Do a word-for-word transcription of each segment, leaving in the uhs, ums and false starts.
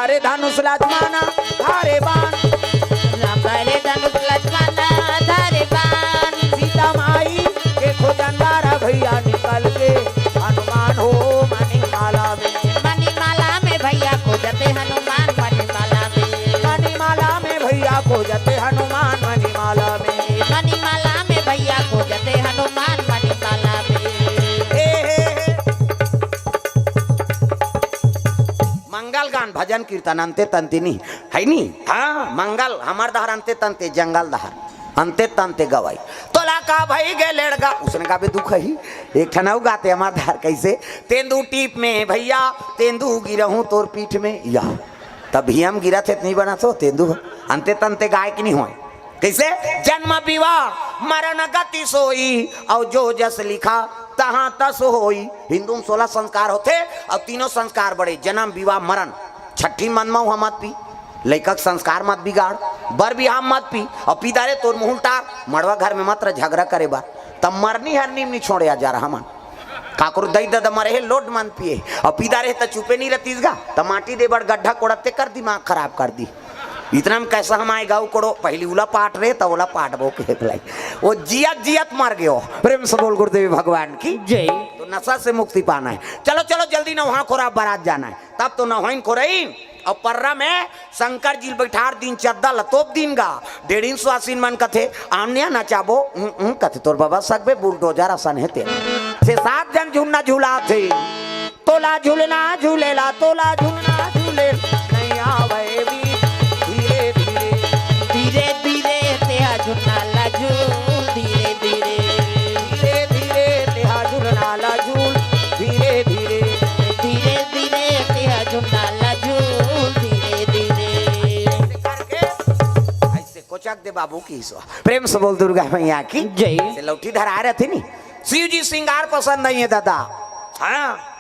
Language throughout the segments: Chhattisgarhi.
अरे धनुष लक्ष्मण धारे बाण, राम करे धनुष लक्ष्मण धारे बाण। सीता माई के खोजंदार भैया निकल के हनुमान हो मणिमाला में। मणिमाला में भैया खोजते हनुमान मणिमाला में। मणिमाला में भैया खोजते हनुमान मणिमाला में। मणिमाला में भैया खोजते हनुमान मणिमाला में। हे, हे, हे। मंगल गान, भजन कीर्तन अंते तंते नहीं है नी। हाँ, मंगल हमर दहर अंते तंते, जंगल दहर अंते तंते गवाई। तोला का भई गे लेड़गा, उसने का भी दुख ही। एक ठन अउ गाते हमर दहर कैसे, तेंदू टीप में भैया, तेंदू गिरहूं तोर पीठ में। यह तभी हम गिरा थे, नहीं बना तो तेंदू अंते तंते गाय की नहीं होए। कैसे? जन्म विवाह मरण गति सोई, और जो जस लिखा तहां तस होई। हिंदू में सोलह संस्कार होते, और तीनों संस्कार बड़े, जन्म विवाह मरण। छठी मन मऊहा मत पी, लइका के संस्कार मत बिगाड़, बर बिहाव मत पी, और पी दारे तोर मुहुल टार, मड़वा घर में मत रह झगड़ा करे बर। तब मरनी हरनी में नहीं छोड़े आ जा रहा मन। काकरो दई ददा मरे हे लोड मन पिए, और पी दारे त चुपे नहीं रहतीस गा, त माटी दे बड़ गड्ढा कोड़ते कर दिमाग खराब कर दी। इतना में कैसा हम आए गाँव कोड़ो, पहली उला पाट रे, त ओला पाटबो के भलाई। वो जियत जियत मर गयो। प्रेम से बोल गुरुदेव भगवान की। जय। तो नशा से मुक्ति पाना है। चलो चलो जल्दी नौहा खोरा बारात जाना है। तब तो नौहाइन खोरइन और पर्रा में शंकर जी ल बैठार दिन चद्दा ल तोप दिन गा। डेढ़िन सुवासिन मन कथे, आन्या नचाबो, उं, उं, कथे तोर बाबा सकबे बुलडोजर असन हे तेल। से सात जन झुन्ना झुलाथे। तोला झुलना झुलेला, तोला झुलना झुले, नहीं आवे भी धीरे धीरे। धीरे धीरे तेहा झुन्ना ला झूल धीरे धीरे। धीरे धीरे तेहा झुलना ला झूल, धीरे धीरे। धीरे धीरे तेहा झुन्ना ला झूल धीरे धीरे। ऐसे करके, ऐसे कोचक दे बाबू की सो। प्रेम से बोल दुर्गा मैया की। जय। से लौठी धरा रहे थे नी। शिव जी श्रृंगार पसंद नहीं है दादा। हाँ।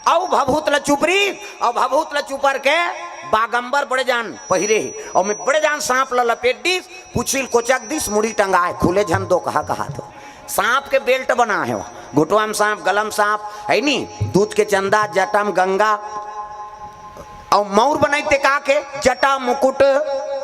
अउ भभूत ल चुपरी, अउ भभूत ल चुपर के बागंबर बड़े जान पहिरे हे। अउ मैं बड़े जान सांप ल लपेट दिस, पुछिल कोचक दिस, मुड़ी टंगाए, खुले झन दो कहा कहा तो। सांप के बेल्ट बना है वो। घुटवा में सांप, गलम सांप, है नी? दूध के चंदा, जटम गंगा। अउ मौर बनाई ते का के? जटा मुकुट,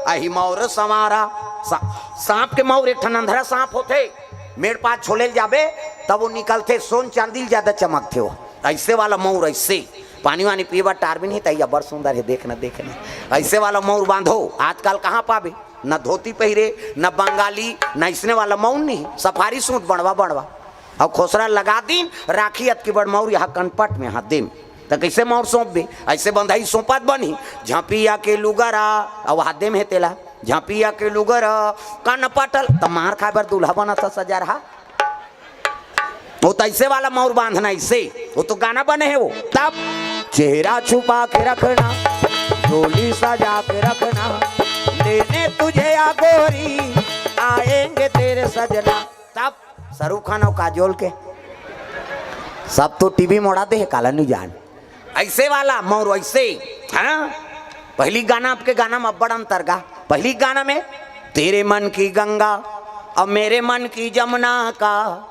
अहि मौर संवारा। सा-, सांप के मौर एक ठन अंधरा सांप होथे। मेड़ पास छोले ल जाबे, तब वो निकलथे, सोन चांदी ल ज्यादा चमकथे वो। ऐसे वाला मौर ऐसे। पानी वानी पीए बर टार भी नहीं, तैया बड़ सुंदर है, देख न, देख न। ऐसे वाला मौर बांधो, आजकल कहाँ पाबे? न धोती पहिरे, न बंगाली, न इसने वाला मौर नहीं, सफारी सूट बड़वा बड़वा। अउ खोसरा लगा दिन, राखी अतकी बड़ मौर यहाँ कनपट में, यहाँ देम। त कैसे मौर सौंपबे? ऐसे बंधाई सौंपत बनी, झांपिया के लुगरा, अउ हाथ देम हे तेला, झांपिया के लुगरा, कनपटल, त मार खाए बर दूल्हा बनत सजा रहा। वो तो ऐसे वाला मौर बांधना, ऐसे। वो तो गाना बने है वो। तब चेहरा छुपा के रखना, झोली सजा के रखना, लेने तुझे या गोरी, आएंगे तेरे सजना। तब शाहरुख खान और काजोल के सब तो टीवी मोड़ा दे है, काला नहीं जान। ऐसे वाला मौर वैसे, हाँ? पहली गाना आपके गाना में बड़ अंतर गा। पहली गाना में तेरे मन की गंगा और मेरे मन की जमुना का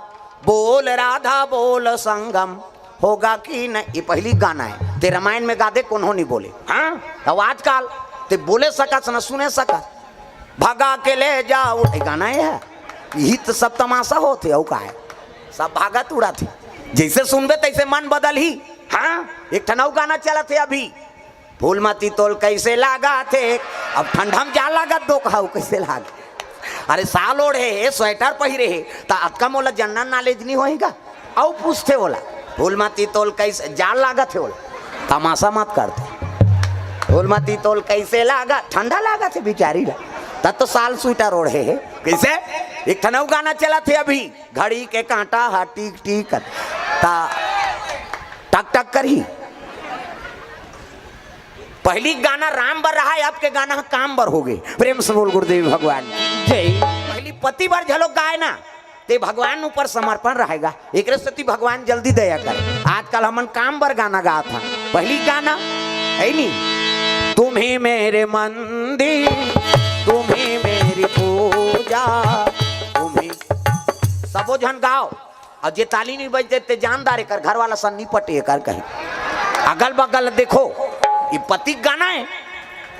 बोल राधा बोल संगम होगा कि नहीं, ये पहली गाना है। ते रामायण में गा दे, कोनो नहीं बोले। हाँ, अब आजकल ते बोले सकत न सुने सकत, भगा के ले जाओ, ये गाना ये है। यही तो सब तमाशा होते, और का है, सब भागत उड़ाते। जैसे सुनबे तैसे मन बदल ही। हाँ, एक ठन अउ गाना चलत है अभी, फूलमती तोल कैसे लागा थे। अब ठंडा में जा लागत दो कहा कैसे लाग। अरे साल ओढ़े हे, स्वेटर पहिरे हे, त अतका मोला जनरल नॉलेज नहीं होएगा। अउ पूछते बोला, फूलमती तोल कैसे जा लागत है बोला, तमाशा मत करते। फूलमती तोल कैसे लागा, ठंडा लागत है बिचारी ला। तब तो साल स्वेटर ओढ़े हे। कैसे? एक ठन अउ गाना चलत है अभी, घड़ी के कांटा हा टीक टीक ता टक टक करही। पहली गाना राम बर रहा है, आपके गाना काम बर हो गए। प्रेम से बोल गुरुदेव भगवान। जय। पहली पति बर झलो गाए ना, ते भगवान ऊपर समर्पण रहेगा। एकरे सेती भगवान जल्दी दया करे। आजकल हमन काम बर गाना गात हन। पहली गाना है नी, तुम ही मेरे मंदिर, तुम ही मेरी पूजा, तुम ही। सबो झन गाओ। और जे ताली नहीं बजते ते जानदार एकर घर वाला सन नहीं पटे एकर कहीं। अगल बगल देखो, ये पति गाना है।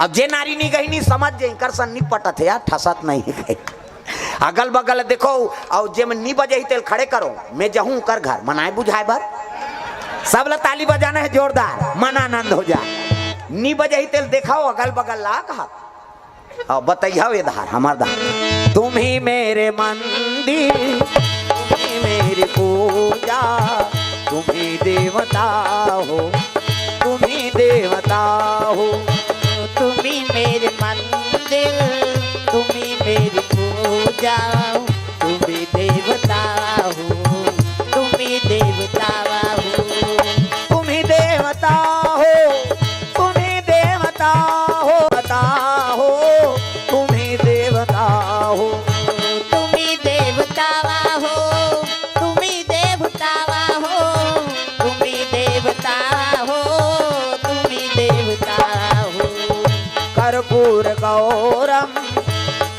अब जे नारी नी गही नी समझ जे, एकर सन नी पटत हे यार, ठसत नहीं हे। अगल बगल देखो, अउ जे मन नी बजे ही तेल खड़े करो, मैं जहूं कर घर मनाए बुझाए बर। सब ला ताली बजाना हे जोरदार, मन आनंद हो जाए। नी बजे ही तेल देखाओ अगल बगल ला कहा। अब बतैया ये धार, हमार धार। तुम ही मेरे मंदिर, तुम ही मेरी पूजा, तुम ही देवता हो, तुम ही देवता हो। तुम ही मेरे मंदिर, तुम ही मेरी पूजा, तुम ही देवता हो, तुम ही देवता हो। तुम ही देवता हो, तुम ही देवता हो, बता हो, तुम ही देवता हो। तुम ही देवता हो, तुम ही देवता हो, तुम ही देवता हो, तुम ही देवता हो। कर्पूर गौरम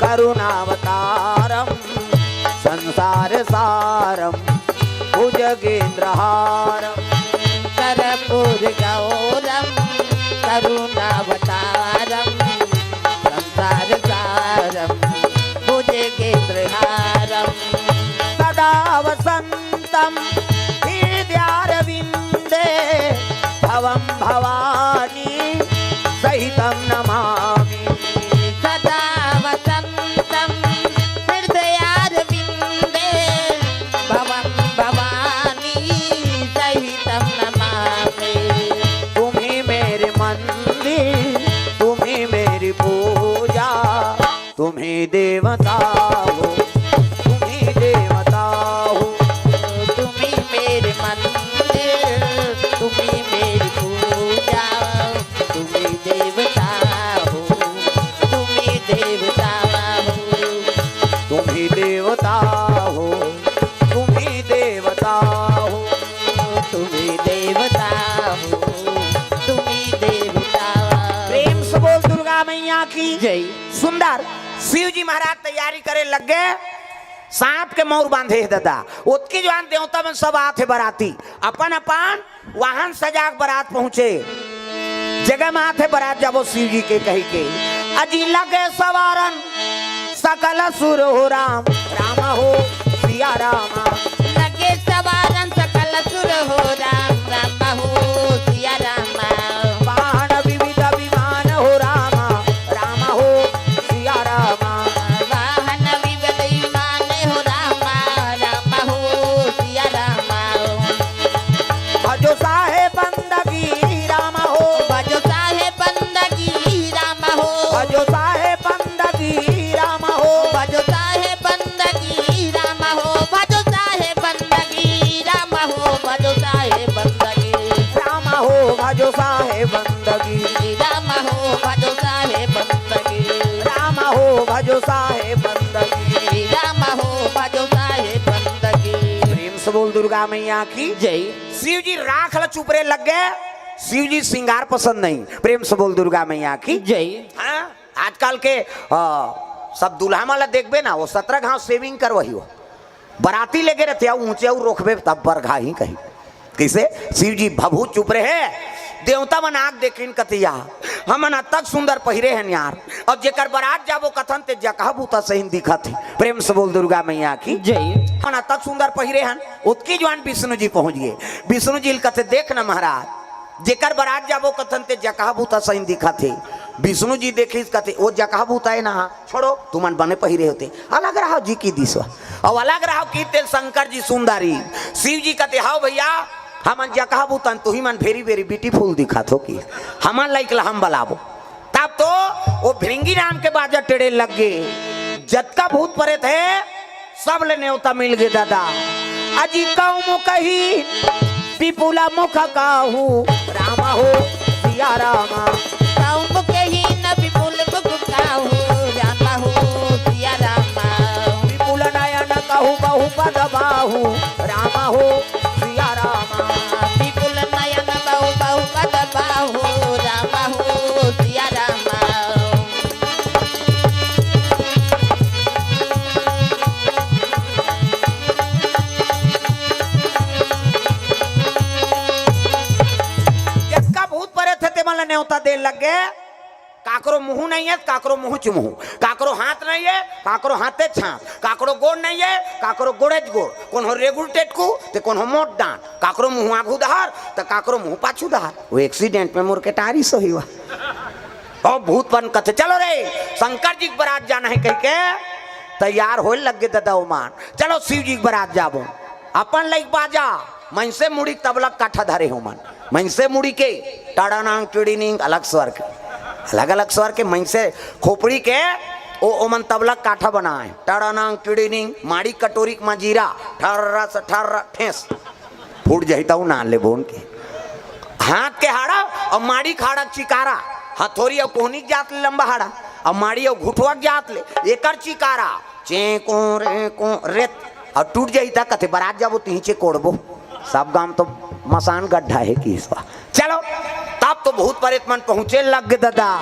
करुणावतारम संसार सारम भुजगेंद्रहारम। कर्पूर गौरम करुणावतारम संसार सारम भुजगेंद्रहारम। सदा वसंतम हृदयारविंदे भवम भवानी सहितं नमामि। सदा वसंतं हृदयारविंदे भवं भवानी सहितं नमामि। तुम ही मेरे मंदिर, तुम ही मेरी पूजा, तुम ही देवता हो, तुम ही देवता हो। तुम ही मेरे मंदिर, तुम ही मेरी पूजा, तुम ही देवता हो, तुम ही देवता हो। तुम ही देवता हो, तुम ही देवता हो। तुम ही देवता हो, तुम ही देवता हो। प्रेम से बोल दुर्गा मैया की जय। सुंदर शिव जी महाराज तैयारी करे लग गए, सांप के मौर बांधे हे दादा। ओतकी जुवान देवता मन सब आथे बराती, अपन अपन वाहन सजा के बरात पहुंचे। जगह में आथे बरात जाबो शिव जी के कही के। अजी लगे सवारन सकल सुर हो राम, राम हो सिया राम। लगे सवारन सकल सुर हो राम, राम हो सिया राम। वाहन विविध विमान हो राम, राम हो सिया राम। वाहन विविध विमान हो राम, राम हो सिया राम। भजो साहेब बंदगी राम हो। भजो साहेब बंदगी राम हो। भजो साहेब बंदगी राम हो। भजो साहेब बंदगी राम हो। भजो साहेब बंदगी राम हो। भजो साहेब बंदगी राम हो। भजो साहेब बंदगी राम हो। भजो साहेब बंदगी राम हो। भजो साहेब बंदगी राम हो। भजो साहेब बंदगी। प्रेम से बोल दुर्गा मैया की जय। शिव जी राख ला चुपरे लग गए। शिव जी श्रृंगार पसंद नहीं। प्रेम से बोल दुर्गा मैया की जय। हाँ, आजकल के, आ, सब दूल्हा मन ला देखबे ना, वो सत्रह घाव shaving करवाही हो। बराती लेगे रहते, अउ ऊंचे अउ रोकबे तब बरघा ही कही। कइसे? शिव जी भभूत चुप रहे। देवता मन आग देखिन कतिया, हमन अतक सुंदर पहिरे हन यार, अब जेकर बरात जाबो कथन ते जकहा बूता सहिन दिखत हे। प्रेम से बोल दुर्गा मैया की जय। हमन अतक सुंदर पहिरे हन। ओतकी जुवान विष्णु जी पहुंच गए। विष्णु जी ल कथे, देख न महाराज, जेकर बरात जाबो कथन ते जकहा बूता सहिन दिखत हे। विष्णु जी देखिस कथे, ओ जकहा बूता हे ना, छोड़ो, तुमन बने पहिरे होते, अलग रहो जी की दिसवा। अउ अलग रहो की तेल शंकर जी सुंदरी। शिव जी कथे, हाव भैया, हमन जकहा बूता हन, तुही मन very very beautiful दिखत हो कि हमन लइक ला हम बलाबो। तब तो वो भृंगी राम के बाजा टेढ़े लग गए। जतका भूत प्रेत हे, सब ले नेवता मिल गए दादा। अजी कौम कही विपुल मुख काहू, राम हो सिया राम। कौम कही न विपुल मुख काहू, राम हो सिया राम। विपुल नयन कहू बहु पद बाहू, राम हो सिया राम। विपुल नयन बहु बहु पद बाहू, राम हो सिया राम। जतका भूत प्रेत हे, तेमन ला नेवता दे लग गए। काकरो मुंह नहीं है, काकरो मुंह चुमहू, काकरो हाथ नहीं है, काकरो हाथे छाप, काकरो गोड़ नहीं है, काकरो गोड़े च गोड़, कोनो रेगुल टेटकू, ते कोनो मोट डांट, काकरो मुंह आगू धार, त काकरो मुंह पाछू धार। वो एक्सीडेंट में मोर के टारी सही हुआ। और भूत परेत कथे, "चलो रे, शंकर जी के बरात जाना है," कह के तैयार होए लग गे ददा ओमन। "चलो शिव जी के बरात जाबो।" अपन लइक बाजा, मनसे मुड़ी के तबला काठा धरे हो मन। मनसे मुड़ी के टड़ानांग टिड़ीनिंग अलग स्वर के, अलग-अलग स्वर के मनसे खोपड़ी के ओ, ओमन तबला काठा बनाए। टड़ानांग टिड़ीनिंग, माड़ी कटोरी के मजीरा, ठर्रा से ठर्रा ठेस। फूट जाही त उ ना लेबो उनके। हाथ के हाड़ा अउ माड़ी के हाड़ा के चिकारा, हथोरी अउ कोहनी के जात ले लंबा हाड़ा, अउ माड़ी अउ घुटवा के जात ले एकर चिकारा, चेंको रेंको रेत, अउ टूट जाही त कथे, "बरात जाबो तिहिंचे कोड़बो।" सब गांव तो मसान गड्ढा है कि इस बार। चलो, तब तो भूत परेत मन पहुंचे लग गे ददा।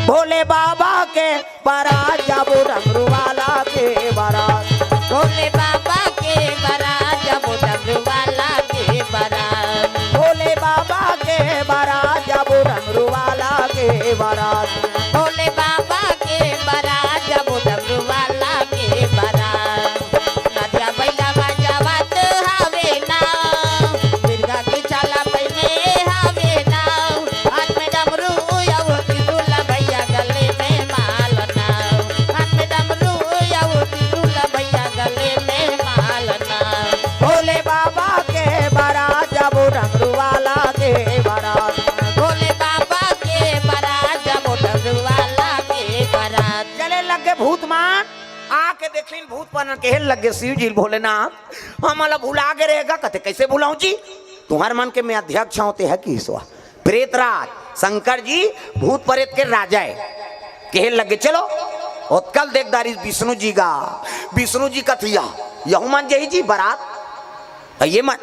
भोले बाबा के बरात जाबो डमरू वाला के बरात। भोले बाबा के बरात जाबो डमरू वाला के बरात। भोले बाबा के बरात जाबो डमरू वाला के बरात। भोले बाबा के बरात जाबो डमरू वाला के बरात। नदिया बइला बजावत हवे ना, मिर्गा के छाला पहिने हवे ना, हाथ में डमरू अउ त्रिशूल भैया गले में माला ना, हाथ में डमरू अउ त्रिशूल भैया गले में माला ना। भोले बाबा के बरात जाबो डमरू वाला के बरात। भोले बाबा के बरात जाबो डमरू वाला के बरात। चले लग गे भूत मन, आके देखिन भूत परेत मन, कहे लग गे शिव जी भोलेनाथ, "हमला भुला गे रहेगा?" कथे, "कइसे भुलाहूं जी? तुंहर मन के मैं अध्यक्ष हंव, ते ह किहिस वा?" प्रेतराज शंकर जी भूत परेत के राजा हे। कहे लग गे, "चलो।" ओतका ल देख डारिस विष्णु जी गा। विष्णु जी कथे, "या, यहू मन जाही जी बरात?" त ये मन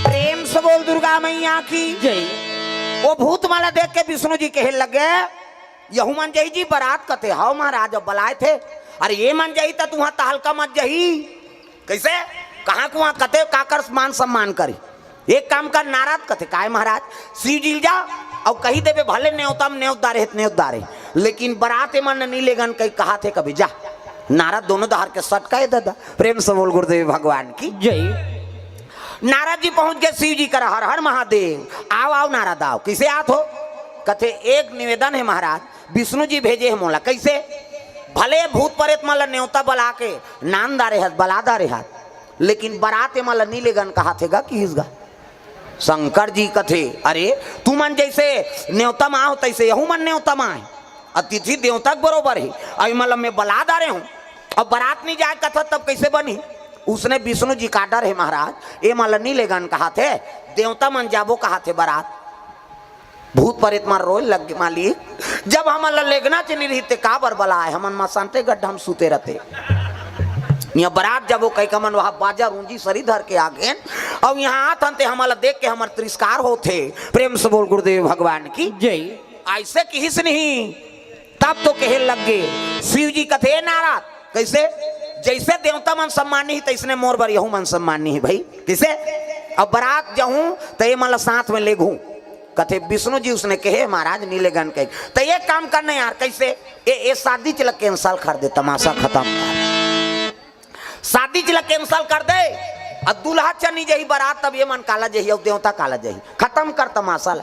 प्रेम से बोल दुर्गा मैया की जय। वो भूत मन ला देख के विष्णु जी कहे लगे, "यहू मन जाही जी बरात?" कथे, "हव महाराज, अब बलाए थे।" "अरे ये मन जाही त तुंहर तहलका मच जाही।" कइसे? कहाँ कुहाँ कथे, काकर मान सम्मान करी? एक काम कर नारद, कथे, "काय महाराज?" "शिव जी ल जा अउ कहि देबे, भले नेवता म नेवत डारे हे त नेवत डारे, लेकिन बरात ए मन ल नी लेगन कहि कहाथे कभू, जा।" नारद दोनों डहर के सटकाए ददा। प्रेम से बोल गुरुदेव भगवान की जय। नारद जी पहुंच गे शिव जी करा, "हर हर महादेव।" "आव, आव नारद, आव।" "कइसे आत हो?" कथे, "एक निवेदन हे महाराज, विष्णु जी भेजे हे मोला।" "कइसे?" "भले भूत परेत मन ल नेवता बला के नान डारे हस, बला डारे हस, लेकिन बरात ए मन ल नी लेगन कहाथे गा, किहिस गा।" शंकर जी कथे, "अरे, तुमन जइसे नेवता म आव, तइसे यहू मन नेवता म आय। अतिथि देवता के बरोबर हे। अउ ए मन ल मैं बला डारे हंव, अब बरात नी जाय कथव, तब कइसे बनही?" उसने विष्णु जी का डर हे महाराज, ए मन ल नी लेगन कहाथे, देवता मन जाबो कहाथे बरात। भूत परेत मन रोए लग गे, "मालिक, जब हमन ल लेगना च नी रहिस ते काबर बलाय, हमन मसानते गड्ढा म सुते रहते। इहां बरात जाबो कहिके हमन वहां बाजा रूंजी सरी धर के आ गेन, अउ इहां आत हन ते हमन ल देख के हमर तिरस्कार होथे।" प्रेम से बोल गुरुदेव भगवान की जय। अइसे किहिस नहीं, तब तो कहे लग गे। शिव जी कथे, "ए नारद, कइसे? जइसे देवता मन सम्मानी हे, तइसने मोर बर यहू मन सम्मानी हे भई। कइसे? अब बरात जाहूं, त ए मन ल साथ में लेगहूं।" कथे, "विष्णु जी उसने कहे, महाराज, नी लेगन कहे। त एक काम करना यार, कइसे? ए, ए शादी च ल cancel कर दे, तमाशा खतम कर। शादी च ल cancel कर दे, अउ दूल्हा च नी जाही बरात, तब ए मन काला जाही, अउ देवता काला जाही? खतम कर तमाशा ल।"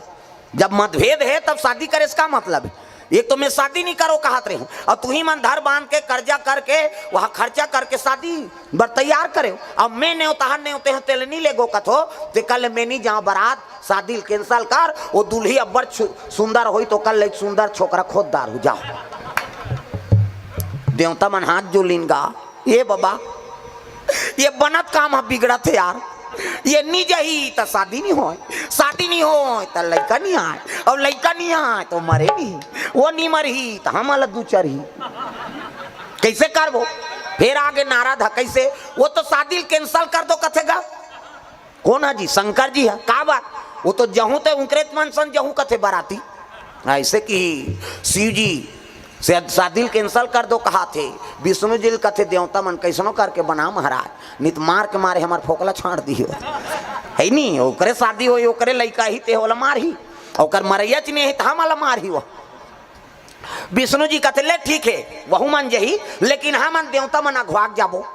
जब मतभेद हे, तब शादी करे से का मतलब हे? एक तो मैं शादी नहीं करो कहत रहे हूँ, और तुही मन धर बांध के कर्जा करके वहाँ खर्चा करके शादी बर तैयार करे हो। अब मैं नेवताहर नेवते हैं तेल नहीं लेगो कथो, ते कल मैं नहीं जाओ बरात, शादी ल cancel कर। वो दुल्ही अब्बड़ छु-, सुंदर होई तो कल एक सुंदर छोकरा खोद दार हो जाओ। देवता मन हाथ जोलिन गा, ये बाबा, ये बनत काम ह बिगड़त हे यार। ये नी जही त शादी नी होय, शादी नी होय त लइका नी आय, और लइका नी आय तो मरे नी, वो नी मरही त हमला दू चरही। कैसे करबो? फिर आगे नारद ह, कैसे? वो तो शादी ल cancel कर दो कथे गा। कौन है जी? शंकर जी है। का बात? वो तो जहूं ते उनकरे मन सन जहूं कथे बराती। ऐसे कि शिव जी से शादी ल cancel कर दो कहा थे, विष्णु जी ल कथे देवता मन कैसनो करके बना महाराज, नित मार के मारे हमार फोकला छाड़ दियो। है नी, ओकरे शादी होई, ओकरे लइका ही ते होला मारही, ओकर मरैया च नहीं है त हमला मारही वो। विष्णु जी कथे ले ठीक है, वहू मन जही, लेकिन हमन देवता मन अघवाक जाबो,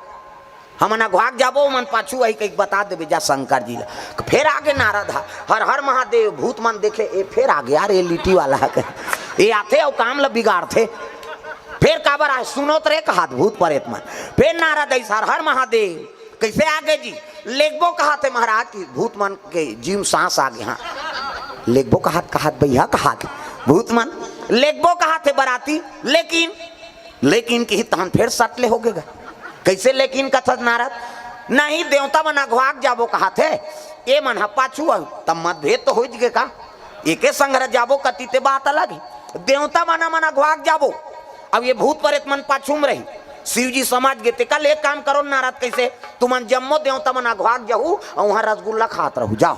हमन अघवाक जाबो, ओमन पाछू वही कहिके बता देबे जा शंकर जी ला। फिर आगे नारद हा, हर हर महादेव, भूत मन देखे, ए फिर आगे यार, ये लिट्टी वाला है, ये आथे अउ काम ला बिगाड़थे। फिर काबर आए सुनोत रे कहात भूत परेत मन। फिर नारद ऐसा हर हर महादेव, कैसे आगे जी? लेगबो कहाथे महाराज की भूत मन के जीव सांस आगे। हाँ, लेगबो कहात कहात भैया कहात भूत मन लेगबो कहाथे बराती, लेकिन लेकिन किही तहन फेर सटले हो गेगा। कैसे लेकिन कथत नारद? नहीं, देवता मन अघवाक जाबो कहाथे, ए मन ह पाछू अउ, तब मतभेद तो होइच गे का? एके संघरा जाबो कति ते बात अलग हे। देवता मन मन अघवाक जाबो, अब ये भूत परेत मन पाछू में रही। शिव जी समझ गे, ते कल एक काम करो नारद, कैसे? तुमन जम्मो देवता मन अघवाक जाहू अउ वहां रसगुल्ला खात रहू, जाओ।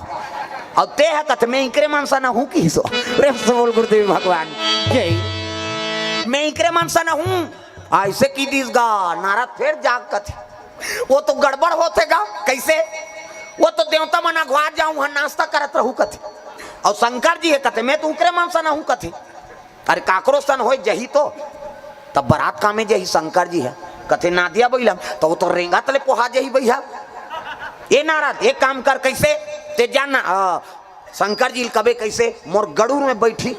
अउ ते ह कथे, मैं इकरे मन सन हूं किहिस ओ। प्रेम से बोल गुरुदेव भगवान जय। मैं इकरे मन सन हूं, ऐसे कि दिस गा। नारद फिर जाग कथे, वो तो गड़बड़ होथे गा। कैसे? वो तो देवता मन अघवा जाहू, वहां नाश्ता करत रहू कथे। अउ शंकर जी हे कथे, मैं तो उकरे मन सन हूं कथे। अरे काकरो सन होय जही तो, तब बरात कामे जही शंकर जी हे। कथे नादिया बइला म, तो वो तो रेंगत ले पोहा जही भैया। ए नारद, एक काम कर, कैसे? ते जान ना, आ, शंकर जी ल कबे कैसे? मोर गड़ूर में बैठी।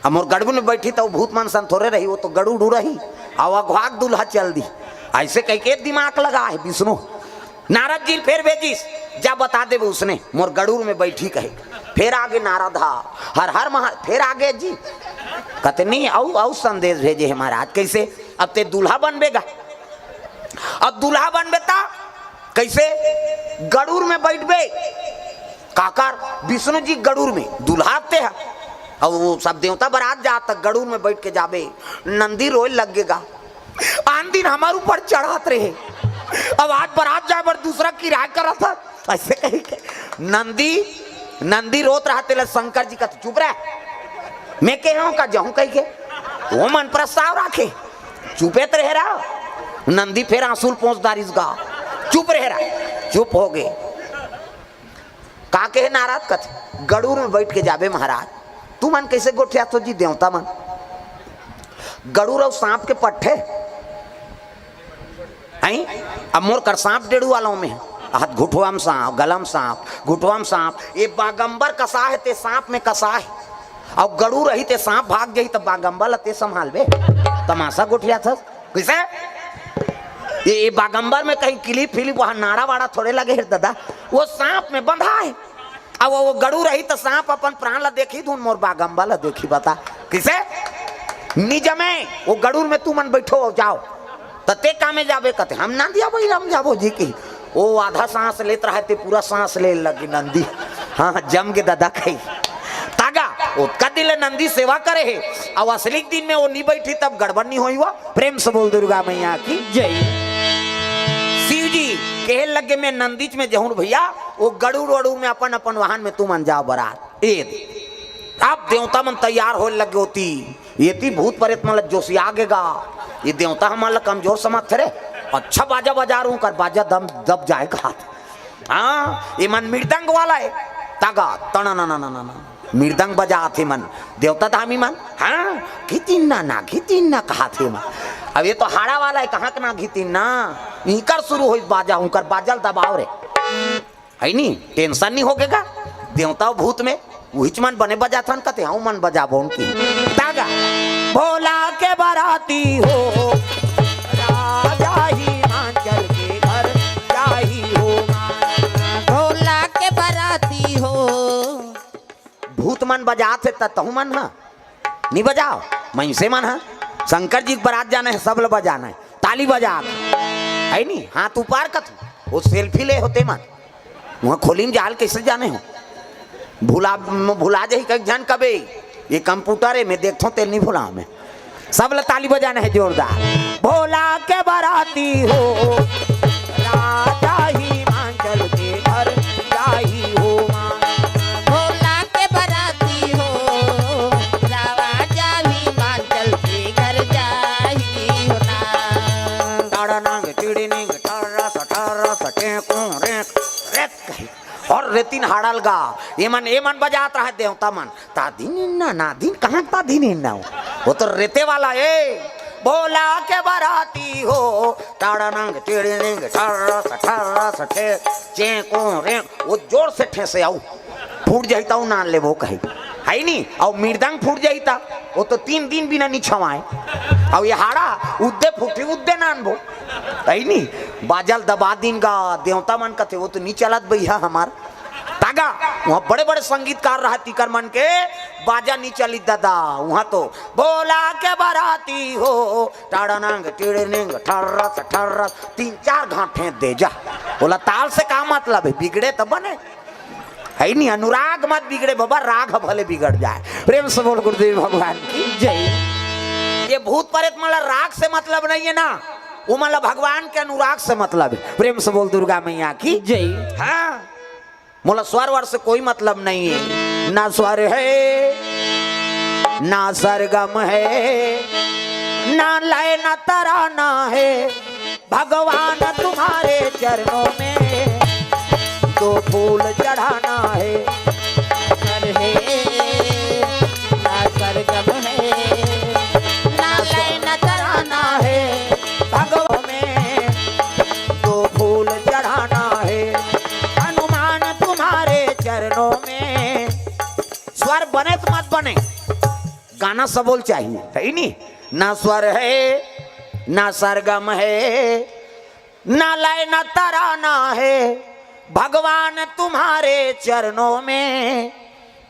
अब मोर गड़ूर में बैठी तो भूत मन सन थोरे रही, वो तो गड़ूर रही। अउ अघवाक दूल्हा चल दी। ऐसे कहिके दिमाग लगा हे विष्णु। नारद जी ल फेर भेजिस, जा बता देबे उसने, मोर गड़ूर में बैठी कहे। फेर आगे नारद हा, हर हर महा-, फेर आगे जी। कथे नहीं, अउ, अउ संदेश भेजे हे महाराज, कैसे? अब ते दूल्हा बनबे गा, अब दूल्हा बनबे ता कैसे? गड़ूर में बैठबे, काकर? विष्णु जी गड़ूर में, दूल्हा ते हा। अब वो सब देवता बरात जात, गड़ूर में बैठ के जाबे, नंदी रोए लग गेगा। आन दिन हमर ऊपर चढ़त रहे, अब आज बरात जाए बर दूसरा किराया करत हा, ऐसे कहिके नंदी, नंदी रोत रहा, तेला शंकर जी कथे, चुप रह, मैं कहे हूं का जाहूं कहिके, वो मन प्रस्ताव राखे, चुपे त रहे रहा। नंदी फेर आंसू ल पोंछ डारिस गा, चुप रहे रहा, चुप हो गे। का कहे नारद कथे, गड़ूर में बैठ के जाबे महाराज, तुमन कैसे गोठियाथो जी देवता मन? गड़ूर अउ सांप के पट्ठे, हैं? अब मोर कर सांप डेड़ू वालों में, हाथ घुटवा म सांप, गला म सांप, घुटवा म सांप, ये बागंबर कसा हे ते सांप में कसा हे। अउ गड़ूर रही ते सांप भाग जाही त बागंबर ल ते संभालबे? तमाशा गोठियाथस। कैसे? ये, ये बागंबर में कहीं किलिप फिलिप, वहां नाड़ा वाड़ा थोड़े लगे हे दादा, वो सांप में बंधा हे। अब वो गड़ूर रही त सांप अपन प्राण ला देखी धुन, मोर बागंबर ला देखी, बता। कैसे? निजमे, वो गड़ूर में तुमन बैठो, जाओ। त ते कामे जाबे कथे, हम नंदिया बइला म जाबो जी की। वो आधा सांस लेत रहा ते पूरा सांस ले लगी नंदी। हाँ, हाँ, जम के दादा कही। तागा, ओतका दिन ले नंदी सेवा करे हे, अउ असली दिन में वो नी बैठी तब गड़बड़ नी होई हुआ। प्रेम से बोल दुर्गा मैया की जय। शिव जी कहे लगे, मैं नंदीच में जहूं भैया, वो गड़ूर वड़ूर में अपन अपन वाहन में तुमन जाओ बरात। ए दे। अब देवता मन तैयार होए लगे होती, ये ती भूत परेत मन ल जोशिया गेगा, ये देवता हमन ल कमजोर समझथे रे। अच्छा बाजा बजा रहूं कर, बाजा दम दब जाए कहात। हाँ, ये मन मृदंग वाला हे, तागा, तना ना ना ना ना ना, मृदंग बजात हे मन, देवता धामी मन। हाँ, घितिन ना ना, घितिन ना कहात हे मन। अब ये तो हाड़ा वाला हे, कहाँ के ना घितिन ना, इकर शुरू होई बाजा, उनकर बाजा ल दबाओ रे। है नी, tension नी होगे गा। देवता अउ भूत में उहिच मन बने बजाथन कथे, हूं मन बजाबो उनकी। ता भोला के बराती हो, राजा हिमांचल के घर जाही हो। भोला के बराती हो। भूत मन बजात हे त तहू मन ह नी बजाव। मइनसे मन ह शंकर जी के बरात जाना हे, सब ल बजाना हे, ताली बजा के, है नी? हाथ ऊपर कथू, वो सेल्फी ले होते मन। उहाँ खोली में जाल कैसे जाने हो? भुला, भुला जाही कई झन कबे। ये कंप्यूटर है, मैं देखथों, तेल नहीं भुला मैं। सब ल ताली बजाना है जोरदार। भोला के बराती हो, राजा हिमांचल के घर जाही हो माँ। भोला के बराती हो, राजा हिमांचल के घर जाही हो ना। टाड़ा नांग टिड़ी निंग, टारा सा, टारा सा, टें, कों, रें, रें कही। और रेतिन हाड़ल गा, एमन, एमन बजात रहे देवता मन। ता दिन इन्ना, ना दिन, कहाँ ता दिन इन्ना हो? वो तो रेते वाला, ए, भोला के बराती हो, टाड़ा नंग, टिड़ी निंग, ठर्रस, ठर्रस, ठे, चें, कों, रें, वो जोर से ठेसे आऊ, फूट जाही ता नान लेबो कही, है नी? अउ मृदंग फूट जाही ता, वो तो तीन दिन बिना नी छवाए। अउ ये हाड़ा उद्दे फूटी, उद्दे नानबो, है नी? बाजल दबा दिन गा, देवता मन कथे, वो तो नी चलत भैया हमार। तागा, वहाँ बड़े-बड़े संगीतकार रहा, तिकर मन के बाजा नी चली दादा। वहाँ तो भोला के बराती हो, टाड़ानंग, टिड़निंग, ठर्रस, ठर्रस, तीन चार घाट फेंक दे जा। बोला, ताल से का मतलब है, बिगड़े तो बने। है नी, अनुराग मत बिगड़े बाबा, राग भले बिगड़ जाए। प्रेम से बोल गुरुदेव भगवान की जय। ये भूत प्रेत मन ला राग से मतलब नहीं है ना, वो मन ला भगवान के अनुराग से मतलब है। प्रेम से बोल दुर्गा मैया की जय। हाँ, मोला स्वर वर से कोई मतलब नहीं है, ना स्वर है, ना सरगम है, ना लय, ना तराना है। भगवान तुम्हारे चरणों में दो फूल चढ़ाना है। स्वर है, ना सरगम है, ना लय, ना तराना है। भगवान में दो फूल चढ़ाना है। हनुमान तुम्हारे चरणों में। स्वर बने तो मत बने, गाना सबोल चाहिए, है नी? ना स्वर है, ना सरगम है, ना लय, ना तराना है। भगवान तुम्हारे चरणों में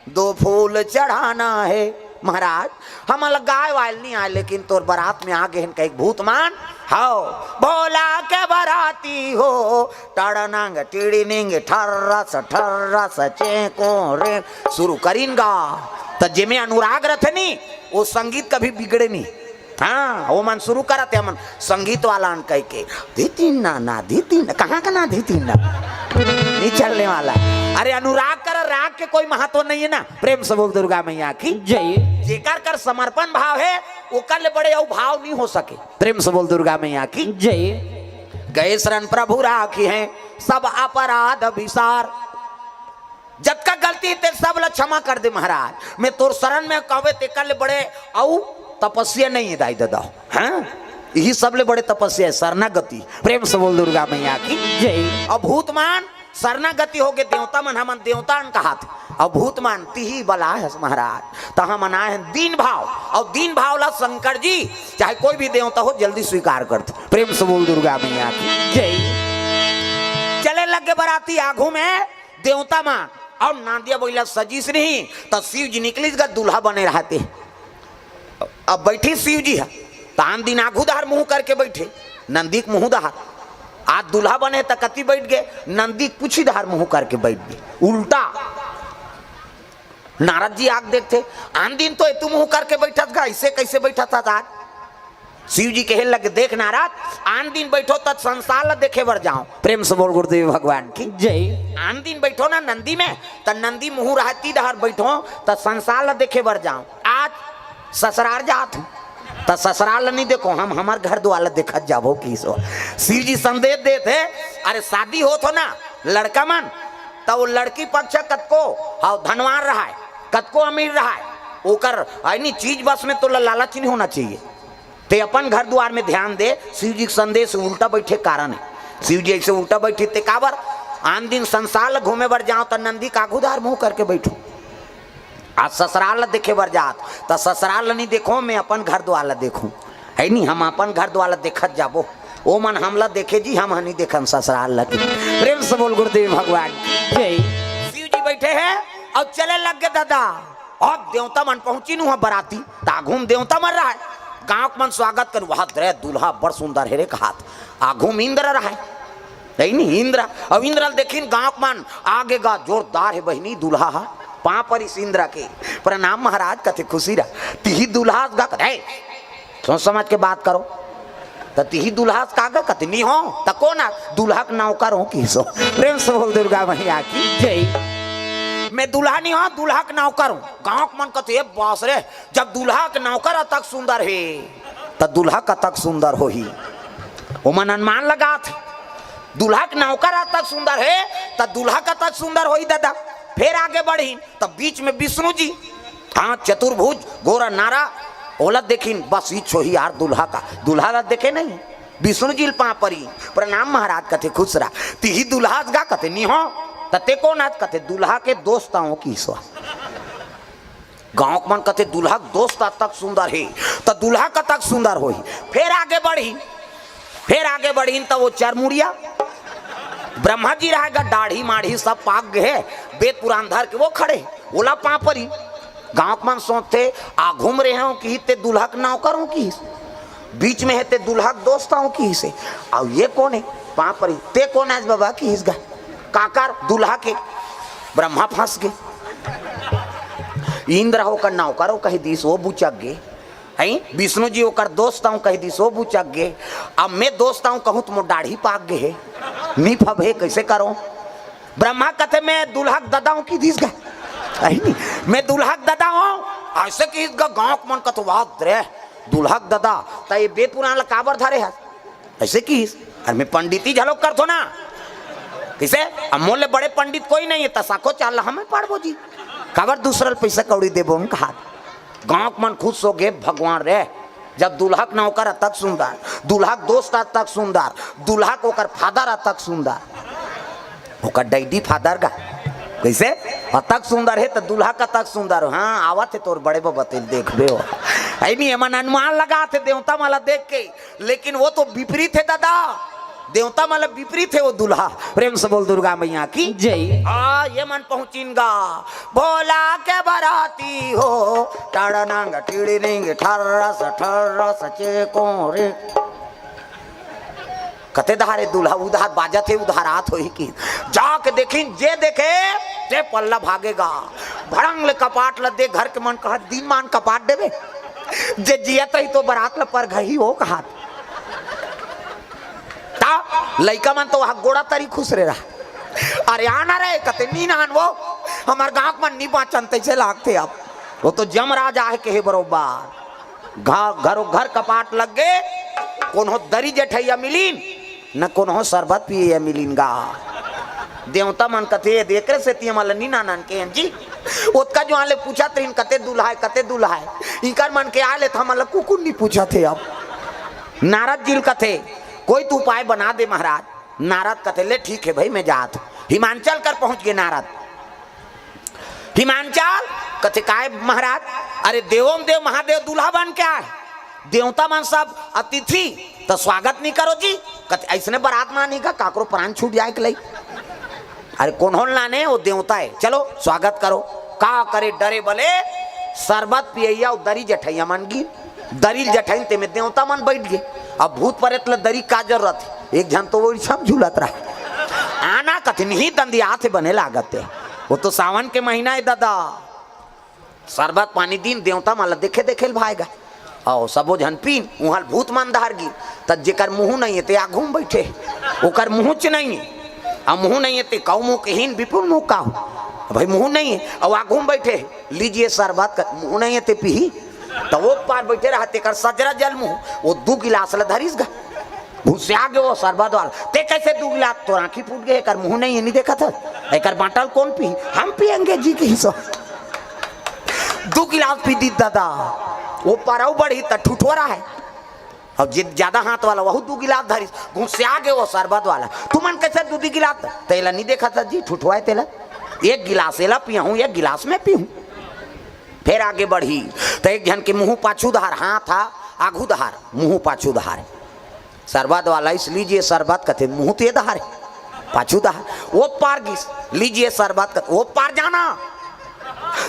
दो फूल चढ़ाना है। महाराज, हमन ला गाय वाल नहीं आए, लेकिन तोर बरात में आ गए हैं कई भूत मन। हाओ, भोला के बराती हो, टड़नंग टिड़िनिंग, ठर्रस ठर्रस, चेंको रे। शुरू करिन गा, त जेमे अनुराग रथे नी, वो संगीत कभी बिगड़े नहीं। हाँ, वो मन शुरू करत हे, मन संगीत वाला अन कह के, "धितिन ना, ना, धितिन ना।" कहाँ का ना धितिन ना? नहीं चलने वाला। अरे, अनुराग कर, राग के कोई महत्व नहीं है ना। प्रेम से बोल दुर्गा मैया की जय। जेकर कर समर्पण भाव है, ओकर ले बड़े अउ भाव नहीं हो सके। प्रेम से बोल दुर्गा मैया की जय। गए शरण प्रभु राखी है, सब अपराध विसार। जतका गलती हे, ते सब ला क्षमा कर दे महाराज। मैं तोर शरण में कहवे, तेकर ले बड़े अउ तपस्या नहीं है दाई ददा। हाँ, यही सब ले बड़े तपस्या है, शरणागति। प्रेम से बोल दुर्गा मैया की जय। अब भूत मन शरणागति हो गए, देवता मन, हमन देवता अन कहात। अब भूत मन तिही बला है महाराज, त हमन आए हैं दीन भाव। और दीन भाव ला शंकर जी, चाहे कोई भी देवता हो, जल्दी स्वीकार करत। प्रेम से बोल दुर्गा मैया की जय। चले लगे बराती आगू में देवता मन, और नांदिया बइला सजीस नहीं, त शिव जी निकलिस गा, दूल्हा बने रहते। अब बैठी शिव जी ह, त आन दिन आगू धार मुंह करके बैठे, नंदी के मुंह धार। आज दूल्हा बने त कति बैठ गए, नंदी कुछ ही धार मुंह करके बैठ गए, उल्टा। नारद जी आग देखते, आन दिन तो एतू मुंह करके बैठत गा, ऐसे कैसे बैठत हस आज? शिव जी कहे लगे, "देख नारद, आन दिन बैठो त संसार ला देखे बर जाओ।" प्रेम से बोल गुरुदेव भगवान की जय। आन दिन बैठो ना नंदी में, त नंदी मुंह रहती डहर बैठो त संसार ला देखे बर जाओ। आज ससुरार जात हूँ त ससुरार ला नहीं देखो, हम हमार घर दुआर ला देखत जाबो की सो। शिव जी संदेश देत हे, अरे शादी होत हो ना लड़का मन, त वो लड़की पक्ष कतको, हाँ, धनवान रहाय, कतको अमीर रहाय, ओकर, है नी, चीज बस में तो ला-, लालच नहीं होना चाहिए। ते अपन घर दुआर में ध्यान दे, शिव जी के संदेश उल्टा बैठे कारण है। शिव जी ऐसे उल्टा बैठे ते काबर? आन दिन संसार ल घूमे बर जाओ त नंदी का आगू धार मुंह करके बैठो। आज ससुराल ला देखे बर जात, त ससुराल ला नहीं देखो, मैं अपन घर द्वार ला देखूं। है नहीं, हम अपन घर द्वार ला देखत जाबो, ओ मन हमला देखे जी, हम ह नहीं देखन ससुराल ला के। प्रेम से बोल गुरुदेव भगवान की। जय। शिव जी बैठे हैं अउ चले लग गे दादा। अब देवता मन पहुंचिन उहां बराती, त आघू म देवता मन रहय। गांव के मन स्वागत करिन, "वाह रे, दूल्हा बड़ सुंदर हे रे," कहात। आघू म इंद्र रहय, नहीं, नहीं, इंद्र। अब इंद्र ल देखिन गांव के मन, "आगे गा जोरदार हे बहिनी दूल्हा हा।" पांव परिस इंद्र के, "प्रणाम महाराज," कथे, "खुशी रह।" "तिही दूल्हा हस गा?" कथे, "ए, सोच समझ के बात करो।" "त तिही दूल्हा हस का गा?" कथे, "नी हो।" "त कोन हस?" "दूल्हा के नौकर हो," किहिस ओ। प्रेम से बोल दुर्गा मैया की। जय। "मैं दूल्हा नी हो, दूल्हा के नौकर हो।" गांव के मन कथे, "ए बास रे, जब दूल्हा के नौकर अतक सुंदर हे, त दूल्हा कतक सुंदर होही।" ओमन अनुमान लगात हे, "दूल्हा के नौकर अतक सुंदर हे, त दूल्हा कतक सुंदर होही दादा।" फेर आगे बढ़िन, त बीच में विष्णु जी, हां, चतुर्भुज, गोरा नारा, ओला देखिन, "बस इच होही यार दूल्हा का।" दूल्हा ला देखे नहीं, विष्णु जी ल पांव परी, "प्रणाम महाराज," कथे, "खुश रह।" "तिही दूल्हा हस गा?" कथे, "नी हो।" "त ते कोन हस?" कथे, "दूल्हा के दोस्त आंव," किहिस ओ। गांव के मन कथे, "दूल्हा के दोस्त अतक सुंदर हे, त दूल्हा कतक सुंदर होही?" फेर आगे बढ़िन, फेर आगे बढ़िन, त ओ चरमुड़िया ब्रह्मा जी रहय गा, दाढ़ी माढ़ी सब पाक गे हे, बेद पुरान धर के ओ खड़े, ओला पांव परी। गांव के मन सोचथे, "आघू म रहे हो," किहिस, "ते दूल्हा के नौकर हो," किहिस, "बीच में हे ते दूल्हा के दोस्त आंव," किहिस हे, "अउ ये कोन हे?" पांव परी, "ते कोन हस बबा?" किहिस गा, "काकर?" "दूल्हा के।" ब्रह्मा फंस गे। इंद्र ह ओकर नौकर आंव कहि दिस, ओ बुचक गे। हैं? विष्णु जी ओकर दोस्त आंव कहि दिस, ओ बुचक गे। अब मैं दोस्त आंव कहूं त मोर दाढ़ी पाक गे हे, नी फबे, कइसे करों? ब्रह्मा कथे, "मैं दूल्हा के ददा आंव," किहिस गा। अहि नहीं, "मैं दूल्हा के ददा आंव," अइसे किहिस गा। गांव के मन कथे, "वाह रे, दूल्हा के ददा, त ये बेद पुरान ला काबर धरे हस?" अइसे किहिस, "अरे मैं पंडिती घलो करथों ना।" कइसे? "अब मोर ले बड़े पंडित कोई नहीं हे, त साखोचार ला हमें पाड़बो जी, काबर दूसरा ल पइसा कौड़ी देबो हम," कहात। गांव के मन खुश हो गे, "भगवान रे, जब दूल्हा के नौकर अतक सुंदर, दूल्हा के दोस्त अतक सुंदर, दूल्हा के ओकर फादर अतक सुंदर, ओकर डैडी फादर गा, कइसे अतक सुंदर हे, त दूल्हा कतक सुंदर हो।" हां, आवत हे तोर बड़े बबा, तेला देखबे ओ। अहि नहीं, एमन अनुमान लगात हे देवता मन ला देख के, लेकिन ओ तो विपरीत हे दादा, देवता मन ला विपरीत हे ओ दूल्हा। प्रेम से बोल दुर्गा मैया की। जय। आ, ये मन पहुंचिन गा, भोला के बराती हो, टड़नंग टिड़निंग ठर्रस ठर्रस चेकों रे। कथे, "दहारे दूल्हा उधार बाजत हे, उधार आत होही कि।" जाके देखिन, जे देखे, ते पल्ला भागे गा। भड़ंग ले कपाट ल दे, घर के मन कहत, "दिन मान कपाट देबे, जे जियत रही तो बरात ल परघही हो," कहात। त लइका मन तो वहां गोड़ा तरी खुसरे रहा। "अरे आना रे," कथे, "नी नान वो, हमर गांव के मन नी बांचन," तइसे लागथे अब। ओ तो जमराज आहे कहे बरोबर। घ-, घरो घर कपाट लग गे, कोनो दरी जठइया मिलिन, न कोनो सरबत पियइया मिलिन गा। देवता मन कथे, "ए, एकरे सेती हमन ल नी नानन के हन जी।" ओतका जुआर ले पूछत रहिन, "कते दूल्हा हे, कते दूल्हा हे?" इंकर मन के आय ले त हमन ल कुकुर नी पूछत हे अब। नारद जी ल कथे, "कोई तो उपाय बना दे महाराज।" नारद कथे, "ले ठीक हे भई, मैं जात हंव।" हिमांचल कर पहुंच गे नारद। हिमांचल कथे, "काय महाराज?" "अरे देवों देव महादेव दूल्हा बन के आय, देवता मन सब अतिथि, त स्वागत नी करो जी।" कथे, "अइसने बरात म आनी का, काकरो प्राण छूट जाय के लई?" "अरे कोनो ल नाने, ओ देवता हे, चलो स्वागत करो।" का करे, डरे बले सरबत पियइया अउ दरी जठइया मन गिन। दरी ल जठइन, तेमे देवता मन बइठ गे। अब भूत परेत ल दरी का जरूरत हे? एक झन तो ओइसम झूलत रहा। आना कथे, "नहीं दंदियात हे, बने लागत हे।" ओ तो सावन के महीना हे दादा। सरबत पानी दिन, देवता मन ल देखे देखे ल भाय गा। अउ सबो झन पीन, उहां ल भूत मन धर गिन। त जेकर मुंह नहीं हे, ते आघू म बइठे हे। ओकर मुंहच नहीं हे। अउ मुंह नहीं हे, ते कउ मुंह के हीन, बिपुल मुंह का हो। भई मुंह नहीं हे, अउ आघू म बइठे हे। "लीजिए सरबत," क-, मुंह नहीं हे, ते पीही। त ओ पार बइठे रहा, तेकर सजरा जल मुंह, ओ दू गिलास ल धरिस गा। घुसिया गे ओ सरबत वाला, "ते कइसे दू गिलास? तोर आंखी फूट गे, एकर मुंह नहीं हे, नी देखत हस? एकर बांटा ल कोन पीही? हम पियेंगे जी," किहिस ओ। दू गिलास पी दिस दादा, ओ पार अउ बढ़िस त ठुठवा रहा हे। अउ जे ज्यादा हाथ वाला, वहू दू गिलास धरिस, घुसिया गे ओ सरबत वाला, "तुमन कइसे दू दू गिलास?" "तेला नी देखत हस जी, ठुठवा हे तेला, एक गिलास एला पियाहूं, एक गिलास मैं पीहूं।" फेर आगे बढ़ी, त एक झन के मुंह पाछू डहार, हाथ हा आघू डहार, मुंह पाछू डहार। शरबत वाला, "इस लीजिए शरबत," कथे, मुंह तो ये डहार हे, पाछू डहार। वो पार गिस, "लीजिए शरबत," कथे, वो पार जाना,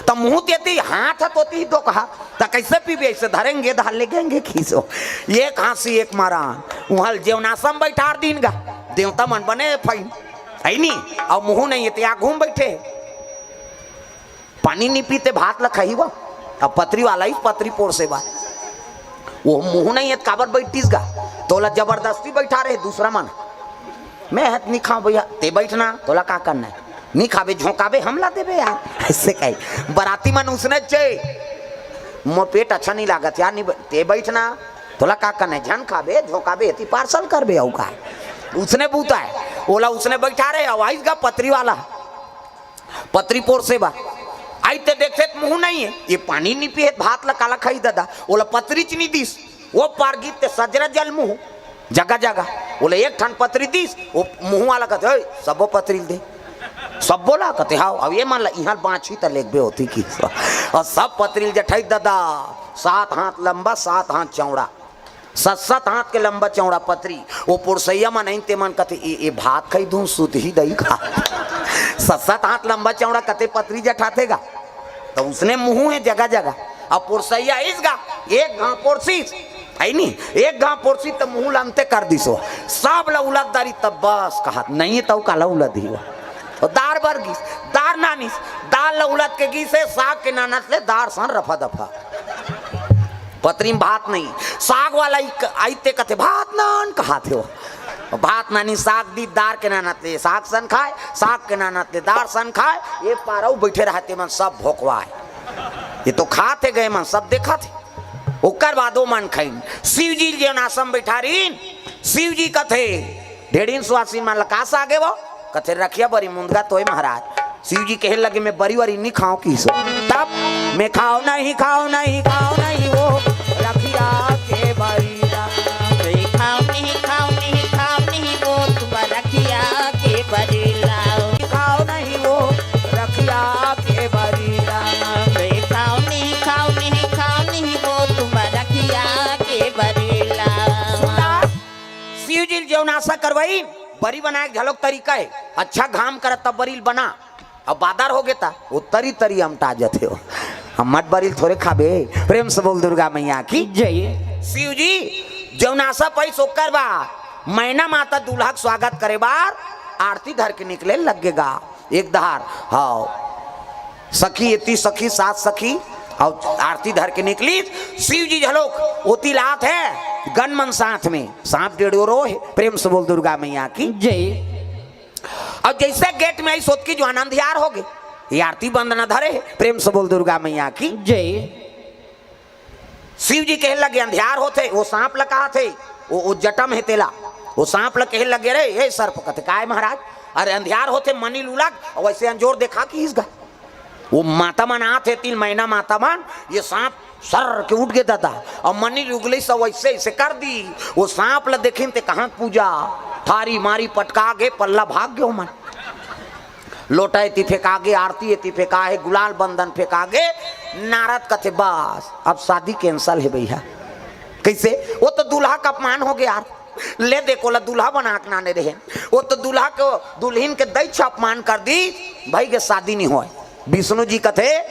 त मुंह तेती, हाथ ह तोती ही दो कहा, त कैसे पीबे? ऐसे धरेंगे, धार ले गएंगे खीसो। एक हांसी, एक मारा, उहल जेवनासम बैठार दीन गा, देवता मन बने फैन, है नी? अब मुंह नहीं है, ते आघू म बैठे, पानी नी पीते, भात ल खाही वो। अब पतरी वाला ही पतरी पोरसे बा, वो मुंह नहीं है, त काबर बैठतीस गा? तोला जबरदस्ती बैठा रहे दूसरा मन। मैं हत नी खाओ भैया, ते बैठना, तोला का करना है? नी खाबे, झोंकाबे, हमला देबे यार। ऐसे कही, बराती मन उसने चे, "मोर पेट अच्छा नहीं लागत यार, नी ब-, ते बैठना, तोला का करना है? झन खाबे, झोंकाबे, एती पार्सल करबे, अउ का?" उसने बूता है, ओला उसने बैठा रहे, अउ आइस गा पतरी वाला, पतरी पोरसे बा। आई ते देखते त मुंह नहीं है, ये पानी नी पिए, भात ला काला खाई दादा, ओला पतरी च नी दिस, वो पार गिस ते सजरा जल मुंह, जगह जगह। ओला एक ठन पतरी दिस, वो मुंह वाला कहते, "ओए, सब्बो पतरी ल दे।" सब्बो ला कहते, "हाव।" अब ये मन ला इहां बांछी त लेगबे होती की। और सब पतरी ल जठाई दादा, सात हाथ लंबा, सात हाथ चौड़ा, सात सात हाथ के लंबा चौड़ा पतरी। वो पोरसैया मन आइन ते मन कहते, "ए, ए भात खाई धूं, सुत ही दई खा।" सात सात हाथ लंबा चौड़ा कते पतरी जठाथे गा। त उसने मुंह है जगह जगह। अब पोरसैया इस गा, एक घांव पोरसीस, है नी? एक घांव पोरसीस त मुंह ल अंते कर दिस वो। सब ल उलद डारिस, तब बस कहत, "नहीं तउ काला उलदही वो।" अउ दार बर गिस, दार नानिस, दार ल उलद के गिस हे, साग के नानत ले दार सन रफा दफा। पतरी म भात नहीं, साग वाला ही क-, आइते कथे, "भात नान," कहाथे वो। भात नानी साग दिस, दार के नानत ले साग सन खाय, साग के नानत ले दार सन खाय, ये पार अउ बैठे रहते मन सब भोकवाय। ये तो खात हे गए मन, सब देखत हे। ओकर बाद ओ मन खाइन। शिव जी जेवनासम बैठारिन, शिव जी कथे, ढेड़िन सुवासिन मन ल का साग हे वो? कथे, "रखिया बरी मुंदगा तोय महाराज।" शिव जी कहे लगे, "मैं बरी वरी नी खाओ किसो।" तब, "मैं खाओ नहीं, खाओ नहीं, खाओ नहीं वो रखिया के बरी ला।" "मैं खाओ नहीं, खाओ नहीं, खाओ नहीं वो तुम रखिया के बरी ला।" "खाओ नहीं वो रखिया के बरी ला।" "मैं खाओ नहीं, खाओ नहीं, खाओ नहीं वो तुम रखिया के बरी ला।" सुना, शिव जी ल जेवनासा करवाइन, बरी बनाय के घलोक तरीका हे। अच्छा घाम करत तब बरी ल बना, अब बादर होगे त वो तरी तरी अमटा जथे हो। हम मट बरी ल थोरे खाबे। प्रेम से बोल दुर्गा मैया की। जय। शिव जी जेवनासा पाइस ओकर बाद मैना माता दूल्हा के स्वागत करे बर आरती धर के निकले लगे गा। एक डहार, हाव, सखी एती सखी, सात सखी, अउ आरती धर के निकलिस। शिव जी घलोक ओती ल आत हे, गन मन साथ में, सांप डेढ़ोरो हे। प्रेम से बोल दुर्गा मैया की। जय। अउ जइसे गेट में आइस ओतकी जुवार अंधियार होगे, ये आरती बंद न धरे हे। प्रेम से बोल दुर्गा मैया की। जय। शिव जी कहे लगे, "अंधियार होथे, वो सांप ल कहाथे, वो, वो जटा में हे तेला।" वो सांप ल कहे लगे, "रे, ए सर्प," कथे, "काय महाराज?" "अरे अंधियार होथे, मनी ल उलद, अउ वइसे अंजोर देखा किहिस गा।" वो माता मन आत हे तिल मैना माता मन, ये सांप सर के उठ गे दादा, अउ मनी ल उगलिस अउ वइसे, अइसे कर दिस। वो सांप ल देखिन ते कहां पूजा, थारी मारी पटका गे, पल्ला भाग गे ओमन। लोटा एती फेंका गे, आरती एती फेंका हे, गुलाल बंदन फेंका गे। नारद कथे, "बस, अब शादी cancel हे भैया।" कइसे? वो तो दूल्हा के अपमान होगे यार। ले देख, ओला दूल्हा बना के लाने रहे, वो तो दूल्हा के, दुल्हिन के दई छ अपमान कर दिस, भई गे शादी नी होय। विष्णु जी कथे,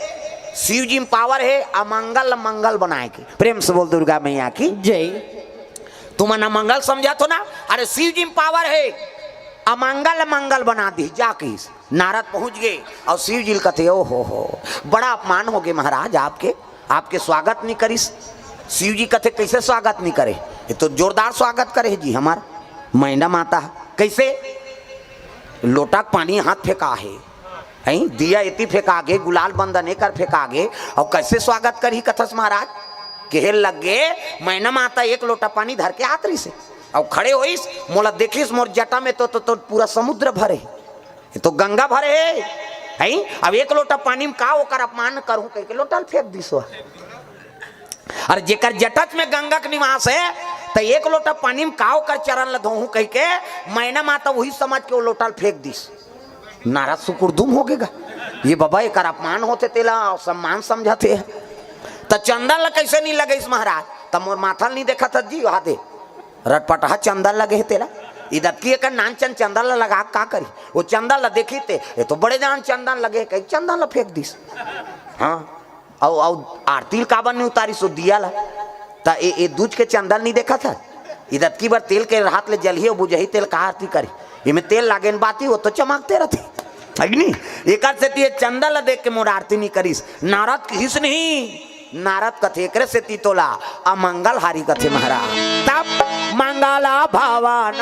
शिव जी म power हे अमंगल ल मंगल बनाय के। प्रेम से बोल दुर्गा मैया की। जय। तुमन अमंगल समझत हो ना? अरे शिव जी म power हे, अमंगल ल मंगल बना दिस, जा किहिस। नारद पहुंच गे अउ शिव जी ल कथे, "ओ हो हो, बड़ा अपमान होगे महाराज आपके, आपके स्वागत नी करिस।" शिव जी कथे, "कइसे स्वागत नी करे? ये तो जोरदार स्वागत करे हे जी हमर मैना माता।" कइसे? लोटा के पानी हाथ फेंका हे, हैं? दिया एती फेंका गे, गुलाल बंदन एकर फेंका गे, अउ कइसे स्वागत करही कथस महाराज? कहे लगे, "मैना माता एक लोटा पानी धर के आत रहिसे, अउ खड़े होइस, मोला देखिस, मोर जटा में तो, तो, तो पूरा समुद्र भरे हे।" ये तो गंगा भरे हे, हैं? अब एक लोटा पानी म का ओकर अपमान करहूं कहिके लोटा ल फेंक दिस वो। अरे जेकर जटच में गंगा के निवास हे, त एक लोटा पानी म का ओकर चरण ल धोहूं कहिके मैना माता वही समझ के वो लोटा ल फेंक दिस। नारद सुकुरदुम होगे गा। ये बबा, एकर अपमान होथे, तेला सम्मान समझत हे। त चंदन ल कइसे नइ लगइस महाराज? त मोर माथा ल नइ देखत हस जी, वहा दे रटपटहा चंदन लगे हे तेला। इदतकी एकर नानचन चंदन ल लगा के का करी? वो चंदन ल देखिस ते, ये तो बड़े जान चंदन लगे हे, कहि चंदन ल फेंक दिस। हाँ, अउ अउ आरती ल काबर नइ उतारिस वो दिया ल? त ए, ए दूज के चंदन नइ देखत हस? इदतकी बर तेल के हाथ ले जलही अउ बुझही, तेल का आरती करही? एमे तेल लागे न बाती, वो तो चमकते रथे, है कि नहीं? एकर सेती ये चंदन ल देख के मोर आरती नइ करिस। नारद कहिस नहीं, नारद कथे, एकरे सेती तोला अमंगल हारी कथे महाराज। तब मंगला भवन